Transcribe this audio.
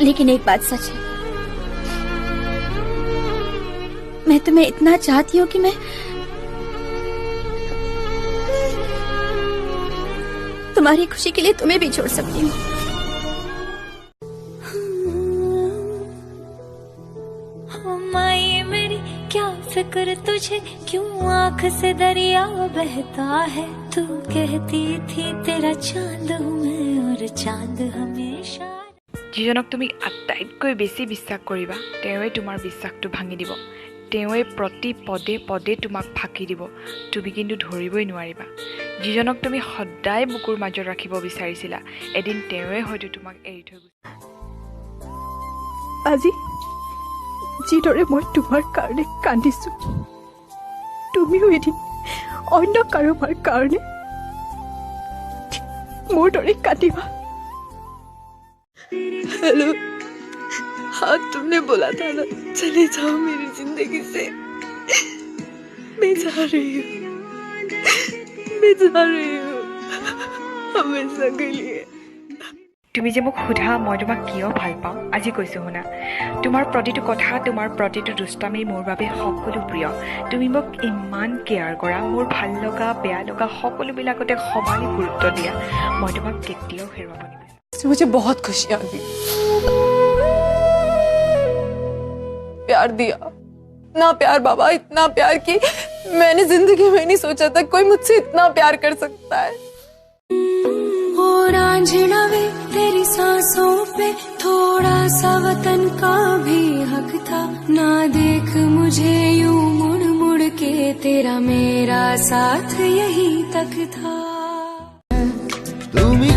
लेकिन एक बात सच है, मैं तुम्हें इतना चाहती हूँ कि मैं तुम्हारी खुशी के लिए तुम्हें भी छोड़ सकती हूँ। माई मेरी क्या फिक्र तुझे, क्यों आंख से दरिया बहता है। तू कहती थी तेरा चांद हूँ मैं और चांद हमेशा। যিজনক তুমি আটাইতকৈ বেছি বিশ্বাস কৰিবা তেওঁৱে তোমাৰ বিশ্বাসটো ভাঙি দিব, তেওঁৱে প্ৰতি পদে পদে তোমাক ফাঁকি দিব, তুমি কিন্তু ধৰিবই নোৱাৰিবা। যিজনক তুমি সদায় বুকুৰ মাজত ৰাখিব বিচাৰিছিলা এদিন তেওঁৱে হয়তো তোমাক এৰি থৈ গৈছে। আজি যিদৰে মই তোমাৰ কাৰণে কান্দিছো, তুমিও এদিন অন্য কাৰোবাৰ কাৰণে মোৰ দৰে কান্দিবা। हेलो, हाँ तुमने बोला था ना चले जाओ मेरी जिंदगी से, मैं जा रही हूँ, मैं जा रही हूँ हमेशा के लिए। তুমি যে মোক সোধা মই তোমাক কিয় ভাল পাওঁ, আজি কৈছোঁ শুনা। তোমাৰ প্ৰতিটো কথা, তোমাৰ প্ৰতিটো দুষ্টামি মোৰ বাবে সকলো প্ৰিয়। তুমি মোক ইমান কেয়াৰ কৰা, মোৰ ভাল লগা বেয়া লগা সকলোবিলাকতে সমানে গুৰুত্ব দিয়া। মই তোমাক কেতিয়াও হেৰুৱাব নিবিচাৰোঁ। मुझे बहुत खुशियाँ दी, प्यार दिया, इतना प्यार बाबा, इतना प्यार कि मैंने जिंदगी में नहीं सोचा था कोई मुझसे इतना प्यार कर सकता है। ओ रांझना वे तेरी सांसों पे थोड़ा सा वतन का भी हक था, ना देख मुझे यूं मुड़ मुड़ के तेरा मेरा साथ यही तक था। तुम्ही